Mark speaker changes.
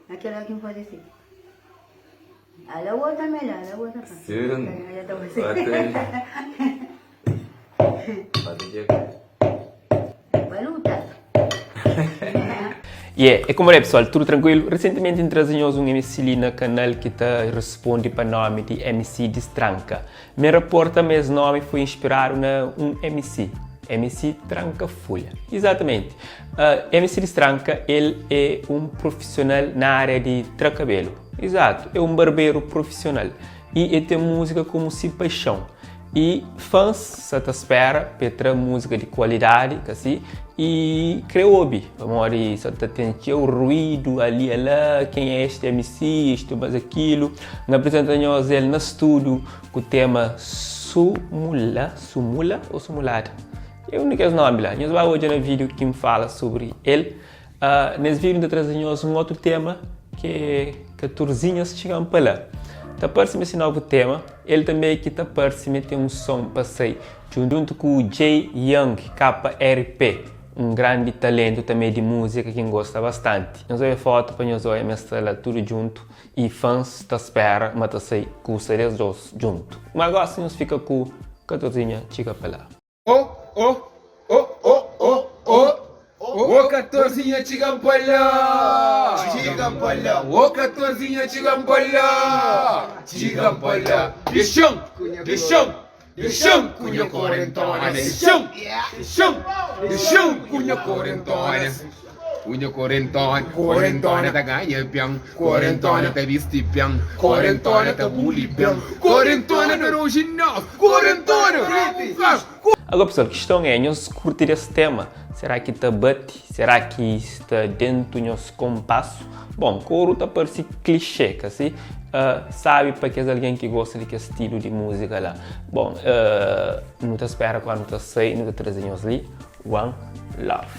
Speaker 1: Na kel ki N faze si. Ala watermelon, ala watermelon.
Speaker 2: Sim.
Speaker 1: Ya ta fase.
Speaker 2: Faze dje.
Speaker 1: Baluta.
Speaker 3: Yeah, é como é pessoal, tudo tranquilo? Recentemente N traze nhos un MC li na kanal ki ta responde pa nomi di MC Distranka. Mi raporta ma es nomi foi inspiradu na un MC, MC Tranka Fulha. Exatamente. Uh, MC Distranka, el é un profissional na área di tra kabelu. Exato, é un barbeiro profissional. E el ten múzika komu si paixon. E fãs sa ta spera pa el tra múzika di kualidadi, ka si? E kre obi, pamodi sa ta ten txeu ruídu ali ala, ken é este MC, istu mas akilu. N aprizenta nhos el na studu ku tema Sumula, Sumula ou Sumulada? É un di kes nomi la. Nhos ba odja na vídiu ki N fala sobri el. Uh, nes vídiu N ta traze nhos un otu tema ki é Katorzinhas Txiga-m pa la. Ta parse ma esse novu tema, el tanbe ki ta parse ma ten un son pa sai djuntu ku Jay Young KRP, un grandi talentu tanbe di múzika ki N gosta bastanti. Nhos odja fotu pa nhos odja ma es sta la tudu djuntu y fans ta spera ma ta sai kusa des dos djuntu. Ma gosi nhos fika ku Katorzinha Txiga pa la.
Speaker 4: Oh oh oh oh oh oh oh Katorzinha txiga-m pa la Txiga-m pa la Oh katorzinha txiga-m pa la Txiga-m pa la Dexa-m, dexa-m, dexa-m ku nha korentona Dexa-m, dexa-m, dexa-m ku nha korentona Ku nha korentona Korentona ta ganha ben Korentona ta bisti ben Korentona ta buli ben Korentona ta original Korentona
Speaker 3: Agora pessoal, kiston é, nhos kurti des tema? Será ki ta bati? Será ki sta dentu nhos konpasu? Bom, koru ta parse klixé, ka si? Uh, sabi pa kes algen ki gosta di kes stilu di múzika la. Bom, uh, nu ta spera kuandu ta sai, nu ta traze nhos li. One love.